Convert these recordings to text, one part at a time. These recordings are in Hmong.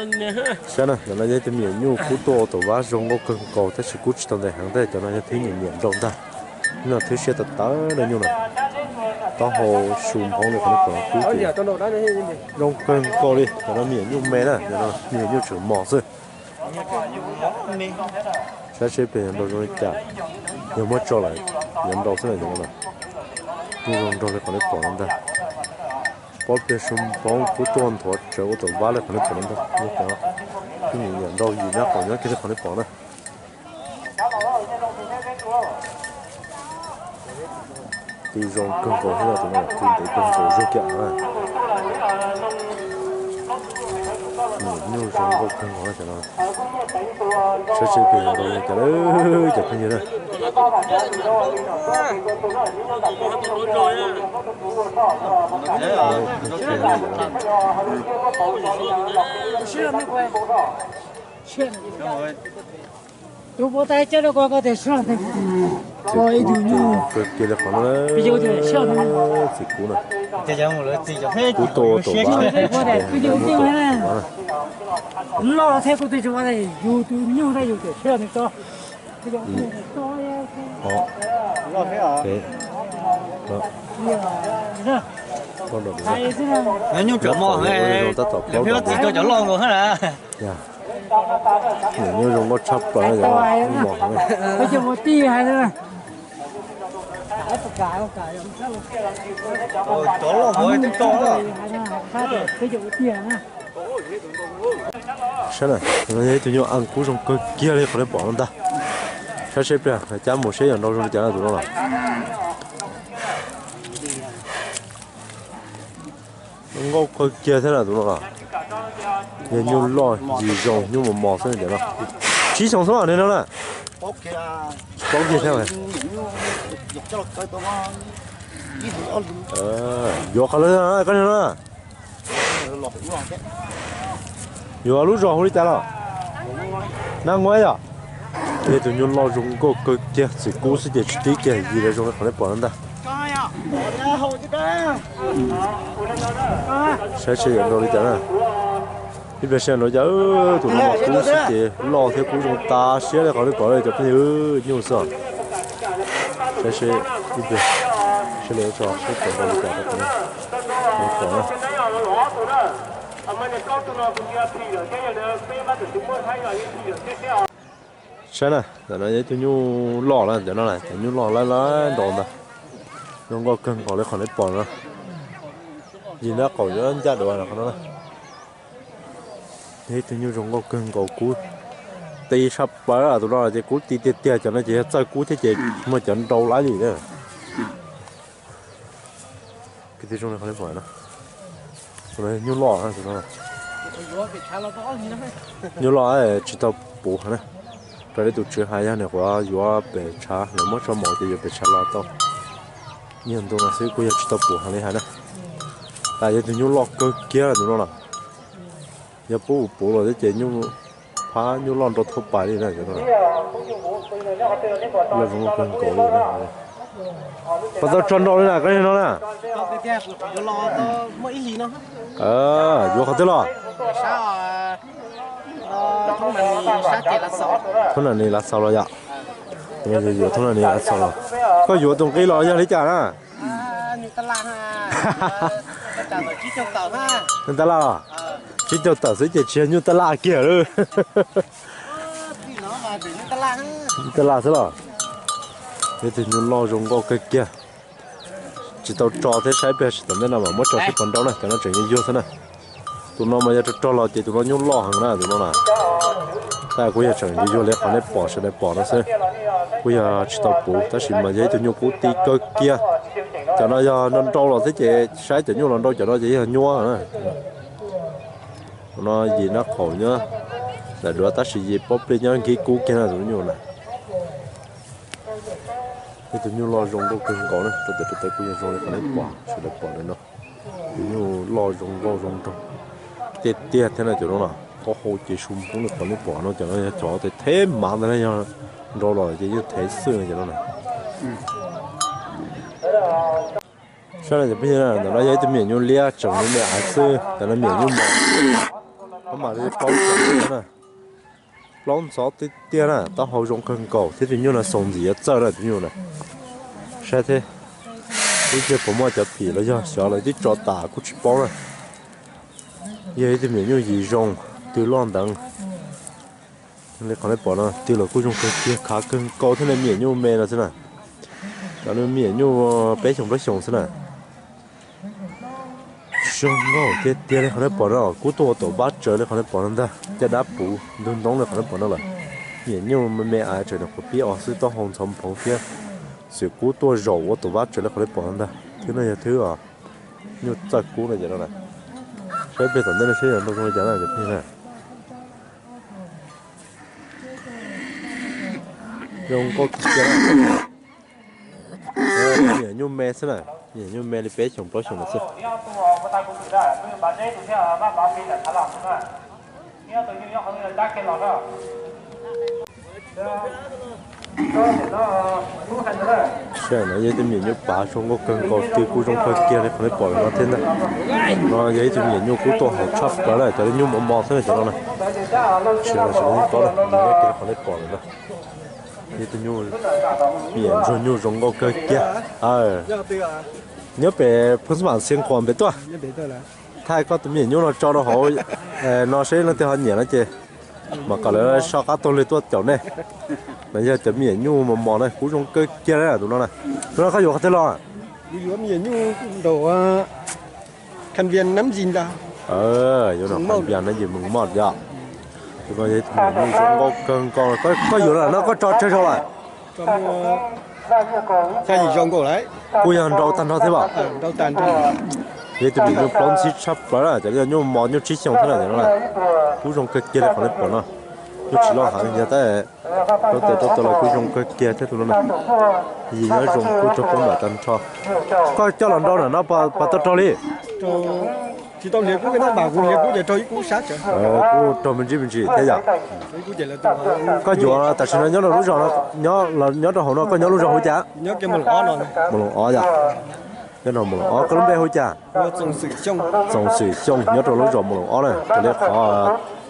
Saib na, ntawm no yog ib tug me nyuam nyuj kub tuaj ua tom vab zoo nkauj kawg nkaus tab sis kub tsis tau ntev heev thiab, cov no yog thwb nyiam nyiam nrau ntag. Hnub no thwb siab tas tas na nyuj na. Taub hau su nphoob li qhov nej pom no kub ces zoo kawg nkaus li. Cov no me nyuam nyuj me na, cov no me nyuam nyuj tseem mos xwb. Saib seb pliag yuav nrau zoo li cas, yog muab tso lawm yuav nrau xwb na cov no. Nyuj zoo nraug li qhov nej pom no ntag. Pob pliag su nphoob kub tuaj nthuav tsawv ua tom vab li qhov nej pom no ntag. Thwb nyiam nyiam nrau yim nab qaum nyob kiag li qhov nej pom na. Ti zoo kawg nkaus thiab, tus no ti ntev kawg nkaus zog kiag na. Nyuj zoo nkauj kawg nkaus na cov no. Saib seb tus no zoo li cas lawm cov phooj ywg na. Tus puas tais coj rau koj, koj tias sib los ntawd. Koj ib tug nyuj kawg kiag li qhov no, txiv kub na. Kub tuaj ua tom vab, loj thiab kuv twb tsis paub tias yus tus nyuj thiab yus tias sib los ntawd tso. Nyuj tseem mos, tab tom plaub txiv rau cov loj nkaus hab na. Nyuj zoo nkauj tshaj plaws, nyuj mos heev. Saib na, tus no yog ib tug nyuj a kub zoo kawg kiag li qhov nej pom no ntag. Saib seb pliag cab mus seb yuav nrau zoo li cas na tus no los. Zoo nkauj kawg kiag thiab na tus no los. Yog nyuj loj yim zoo nyuj mos mos xwb na cov no. Tsib xyoos xwb ne no na. Tsis paub kiag thiab. Yuav qhov lawv koj no na. Yuav lub zos hu li cas los? Nab Nguaib yom. Yog tus nyuj loj zoo nkauj kawg kiag, txiv kub xwb ces tsis tib kiag yim li zoo li qhov nej pom no ntag. Saib seb yuav nrau li cas na. Ib pliag seb nrau li cas, tus no mas kub xwb ces loj thiab kub zoo tas siab li qhov nej pom cov phooj ywg, nyuj xwb. Saib seb ib pliag seb lawv tso seb puas nrau li cas rau qhov nej pom na. Saib na, ntawm no yog ib tug nyuj loj lawm, ntawm no cov nyuj loj lawm lawm nrau ntag. Zoo nkauj kawg nkaus li qhov nej pom no. Yim nab qaum yuav ncaj dua qhov no na. Yog ib tug nyuj zoo nkauj kawg nkaus, kub ti tshaj plaws tus no ces kub ti tiag tiag, cov no ces yog txawj kub thiab ces muaj cov nrau laib li na. Kwv tij zoo li qhov nej pom no, tus no nyuj loj, nyuj loj tsis tau puv heev na. Raws li tus tswv hais yog nws quav yuav pem tshav, lawv muab tso mos ces yuav pem tshav los tau. Nyiag ntu no xwb kuj yog tsis tau puv heev li hais na. Tas yog tus nyuj loj kawg kiag tus no los. Yog puv puv los thiab ces nyuj phab nyuj loj nrau thoob pais li na. Loj zoo nkauj kawg nkaus li. Puas tau tso nrau li na koj no na? Yuav qhov twg los? Thoob Nam Nis Lav Xaus los yom. Yuav Thoob Nam Nis Lav Xaus los. Koj yuav tus nqi los yog li cas na? Nyuj taj laj los? Tsib caug tawm xwb ces tsis yog nyuj taj laj kiag lawm. Nyuj taj laj xwb los. Ib tug nyuj loj zoo nkauj kawg kiag. Tsis tau tso thiab, saib pliag sim tom ntej no mas muab tso seb puas nrau na, cov no tseem yuag yuag xwb na. Tus no mas yog rog rog los ces tus no nyuj loj heev na tus no na. Tab kuj yog tseem yuag yuag li qhov nej pom sawv daws pom no xwb. Kuj yog tsis tau puv tab sis mas yog ib tug nyuj kub ti kawg kiag. Cov no yog nrau nrau los thiab ces saib cov nyuj los nrau cov no ces yog nyuaj na. Tus no yim nab qaum nyob daim duav tab sis yim pob plig nyob nkig kub kiag na tus nyuj na. Ib tug nyuj loj zoo nkauj kawg nkaus na, rau tes rau taw kuj yog zoo li qhov nej pom sawv daws pom ntawm no. Tus nyuj loj zoo nkauj zoo nraug tiag tiag thiab na cov no na. Taub hau ces su npoob li qhov nej pom no, cov no yog cov tes theb mav ntag na, yog nrau los ces yeej thev xwb cov no na. Saib na cov phooj ywg na, ntawm no yog ib tug me nyuam nyuj liab tseem me me xwb, ntawm no me nyuam nyuj mos. Mam li plaub ntxhov na, plaub ntxhov tiag tiag na, taub hau zoo kawg nkaus thiab tus nyuj no xoo ntxiv yuav txawj na tus nyuj na. Saib thiab, ib pliag puas muaj cov phim los yog xyov lawv twb tso tas kuj tsis paub na. Yog ib tug me nyuam nyuj yim zoo, tw loj nteev li qhov nej pom no, tw los kuj zoo kawg kiag, khav kawg nkaus thiab ne, me nyuam nyuj me no xwb na. Cov me nyuam nyuj peb xyoos plaub xyoos xwb na. Zoo nkauj tiag tiag li qhov nej pom no, kub tuaj ua tuam vab tsaws li qhov nej pom no ntag, caj dab puv ntug ntoob li qhov nej pom no lawm. Me nyuam nyuj me me av tseem nyuam qhuav pib os xwb, taub hau ntxhov nphoov thiab, xwm kub tuaj zaum ua tuam vab tsaws li qhov nej pom no ntag. Thwb no yog thwb nyuj txawj kub no ces no na. Saib pliag tom ntej no saib yog nrau zoo li cas na cov phooj ywg na. Zoo nkauj tiag tiag. Me nyuam nyuj me xwb na, me nyuam nyuj me li peb xyoos plaub xyoos no xwb. Saib no yog ib tug me nyuam nyuj pav zoo nkauj kawg nkaus, tw kuj zoo kawg kiag li qhov nej pom no thiab ntag. No yog ib tug me nyuam nyuj kub tuaj haum tshaj plaws lawm, cov nyuj mos mos xwb na cov no na. Tsis los tsis zoo paub na, qhov nej pom no na. Ib tug nyuj, me nyuam ntsuag nyuj zoo nkauj kawg kiag. Nyob pem Phoos Mas Xia Nquas pem tuaj. Thaij koj tus me nyuam nyuj no tso rau hauv no seb leej twg ho nyiam no ces mam kom lawv soj qab taug lw tuaj caum nej. No yog cov me nyuam nyuj mos mos na, kub zoo kawg kiag na tus no na. Tus no koj yuav qhov twg los? Yuav me nyuam nyuj nraum Khanh Vias Nab Ntsis ntag. Yuav nraum Khanh Vias Nab Ntsis Moos Moj yom. Tus no yog tus me nyuam nyuj zoo nkauj kawg nkaus, koj yuav no koj tso tsawg zaus lawm? Kuj yog nrau tag nrho thiab as? Yog tus me nyuam nyuj plaub ntxhib tshaj plaws na, cov nyuj mos nyuj tsib xyoos thiab na cov no na. Kub zoo kawg kiag li qhov nej pom no. Nyuj tsis loj heev yog tab rau tes rau taw los kuj zoo kawg kiag thiab tus no na. Yim nyob zoo kuj raug puab npam tag nrho. Koj coj los nrau ntawm no puas tau raug li? Kuj raug me ntsis me ntsis thiab yom. Koj yuav tam sim no nyob rau lub zos no, nyob rau hauv no koj nyob lub zos hu cas? Moos Loos Ob yom. Nyob rau Moos Loos Ob, koj lub npe hu cas? Txoos Xwm Xyooj, nyob rau lub zos Moos Loos Ob na, raws li qhov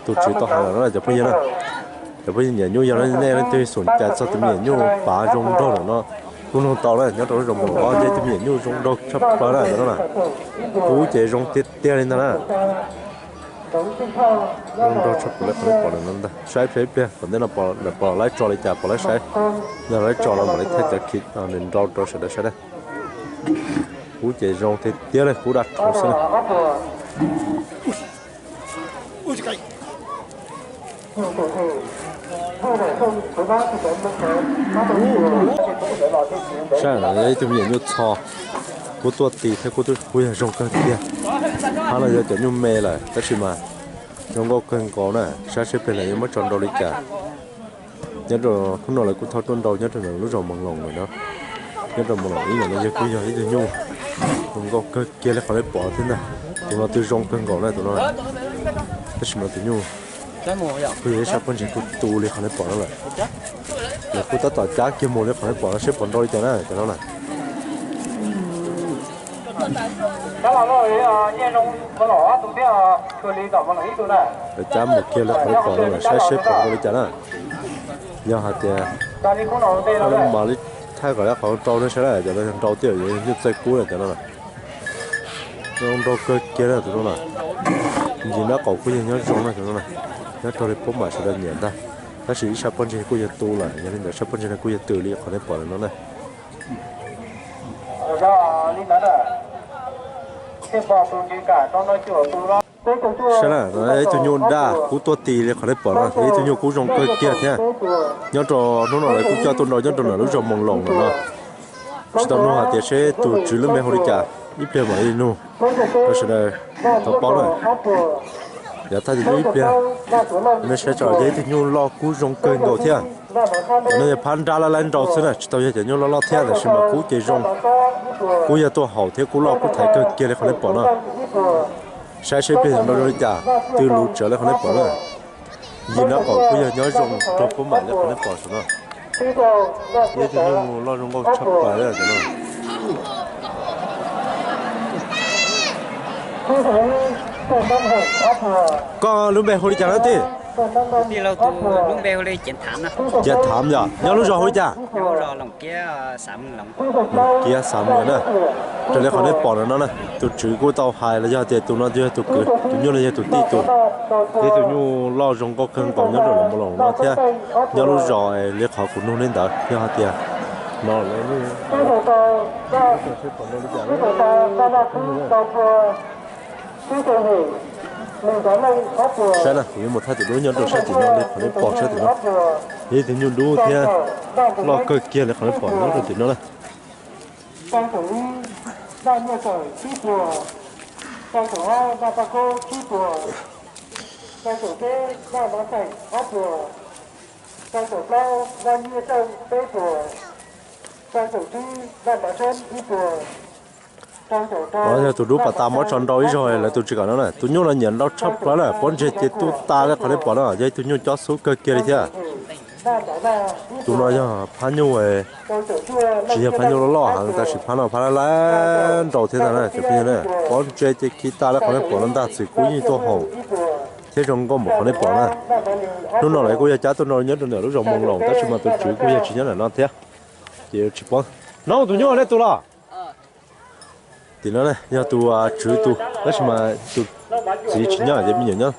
tus tswv tau hais lawm no cov phooj ywg na. Cov phooj ywg nyiam nyuj yog nej leej twg xom cai txog tus me nyuam nyuj pav zoo nraug lawm no, kuj nug tau na, nyob rau lub zos Moos Loos Ob ces tus me nyuam nyuj zoo nraug tshaj plaws na cov no na. Kub ces zoo tiag tiag li ntag na. Zoo nraug tshaj plaws li qhov nej pom lawm no ntag. Saib ib pliag tom ntej no lawv pom lawv tso li cas, pom lawv saib. Yog lawv tso no mam li thaij cov khiv nws nrau rau sawv daws saib na. Kub ces zoo tiag tiag li, kub daj rhuv xwb na. Saib no yog ib tug me nyuam nyuj txho, kub tuaj ti thiab kub, kub yog zoo kawg kiag. Hab no yog cov nyuj me lawm tab sis mas zoo nkauj kawg nkaus na, saib seb pliag lawv yuav muab tso nrau li cas. Nyob rau hnub no lawv kuj thauj tuaj nrau nyob rau lub zos Moos Loos lawm no. Nyob rau Moos Loos Ib no yog kuj yog ib tug nyuj zoo nkauj kawg kiag li qhov nej pom thiab ntag. Tus no twb zoo kawg nkaus na tus no, tab sis mas tus nyuj kuj yog ib sab pob ntseg kuj tu li qhov nej pom no lawm. Lawv kuj tab tom cab kiag mus li qhov nej pom no seb puas nrau li cas na cov no na. Lawv cab mus kiag li qhov nej pom no lawm, saib seb puas nrau li cas na. Yog hais tias mam li thaij kom lawv qhov nrau no saib na, cov no yog nrau tiag, yog nyuj txawj kub na cov no na. Nrau kawg kiag na tus no na. Ncig nraub qaum kuj yog nyob zoo na tus no na, nyob raug li puab mam sawv daws nyiam ntag. Tab sis ib sab pob ntseg kuj yog tu lawm, yog li ntawd sab pob ntseg no kuj yog twm li qhov nej pom lawm no na. Saib na, ib tug nyuj daj kub tuaj ti li qhov nej pom no, ib tug nyuj kub zoo kawg kiag thiab. Nyob rau hnub no lawv kuj coj tuaj nrau nyob rau ntawm lub zos Moos Loos no. Tsis tau nug hais tias seb tus tswv lub npe hu li cas, ib pliag mam li nug rau sawv daws tau paub na. Yav thaj ces nyuj ib pliag, nej saib tso yog ib tug nyuj loj kub zoo kawg nkaus thiab. Cov no yog phab nrab laj laib nrau xwb na, tsis tau yog cov nyuj loj loj thiab, tab sis mas kub ces zoo. Kub yog tuaj haum thiab kub loj kub thaiv kawg kiag li qhov nej pom no. Saib seb pliag yuav nrau zoo li cas, twb luv tsawv li qhov nej pom na. Yim nraub qaum kuj yog nyob zoo raug puab mam li qhov nej pom saum no. Ib tug nyuj loj zoo nkauj tshaj plaws li cov no. Koj lub npe hu li cas na tij? Tij laug, tus lub npe hu li Ceev Thav no. Ceev Thav yog, nyob lub zos hu li cas? Kiab, Kiab Xav Muas na. Raws li qhov nej pom no no na, tus tswv kuj tau hais los yog tias tus no yog tus kwv, tus nyuj no yog tus tij tus. Ib tug nyuj loj zoo nkauj kawg nkaus nyob rau lawv Moos Loos no thiab. Nyob lub zos li qhov kuv nug nej ntawd yog hais tias no. Saib na, kuv yuav mus thaij tus dub nyob rau sab tim no li qhov nej pom sab tim no. Ib tug nyuj dub thiab loj kawg kiag li qhov nej pom nyob rau tim no na. Tau thaum ib, Vaj Nyiaj Tawm tsib puas. Tau thaum ob, Vaj Paj Koob tsib puas. Tau thaum peb, Vaj Mav Xeem ob puas. Tau thaum plaub, Vaj Nyiaj Txeej peb puas. Tau thaum tsib, Vaj Mav Xeeb ib puas. Tau thaum rau, no yog tus dub pas tas muab tso nrau ib zaug lawv tus tsis kam no na. Tus nyuj no nyiam nrau tshaj plaws na, pob ntseg ces tu tas li qhov nej pom no, yog ib tug nyuj cob xub kawg kiag li thiab. Tus no yog phab nyuj, tsis yog phab nyuj loj loj heev, tab sis phab no phab lab lab nrau thiab ntag na cov phooj ywg na. Pob ntseg ces khi tas li qhov nej pom no ntag, txwm kub yeej tuaj haum thiab zoo nkauj npaum qhov nej pom na. Hnub no lawv kuj yog cab tuaj nrau nyob rau ntawm lub zos Moos Loos tab sis mas tus tswv kuj yog tsis nyob ntawm no thiab, ces tsis paub. No tus nyuj nej tus los? Tim no yog tus tswv tus, tab sis mas tus txiv tsis nyob ces me nyuam nyob.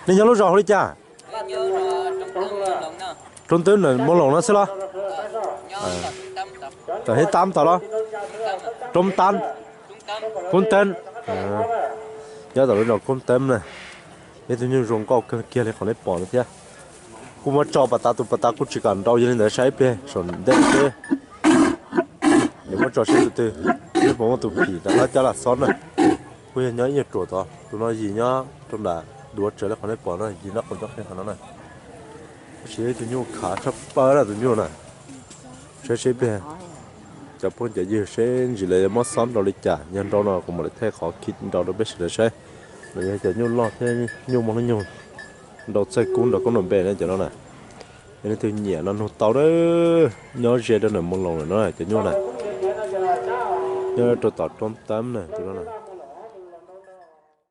Nej nyob lub zos hu li cas? Roob Teb, Moos Loos no xwb los? Tam Hib Tab tod los? Roob Tab, Koob Teeb. Nyob tom lub zos Koob Teeb na. Ib tug nyuj zoo nkauj kawg kiag li qhov nej pom no thiab. Kuj muab tso pas tas, tus pas tas kuj tsis kam nrau, yog li ntawd saib ib pliag saum ntej seb yuav muab tso seb tus twg, seb puas muaj tus phim rov qab cab lam xob na. Kuj yog nyob ib nyuag ruam tod, tus no yim nyob rau nram duav tsawv li qhov nej pom no, yim nyob qhov ncauj qhia qhov no na. Tab sis ib tug nyuj khav tshaj plaws na tus nyuj na. Saib seb ib pliag cov phooj cov ywg seb ntsis lawv yuav muab xob nrau li cas, yog nrau no kuv mam li thaij qhov khi nrau rau peb sawv daws saib. Los yog cov nyuj loj thiab nyuj muaj hnub nyoog nrau txawj kub nrau koob nrau npe na cov no na. Yog leej twg nyiam no nug tau na, nyob ze rau ntawm Moos Loos lawm no cov nyuj na. Nyob rau tom Roob Teeb na tus no na.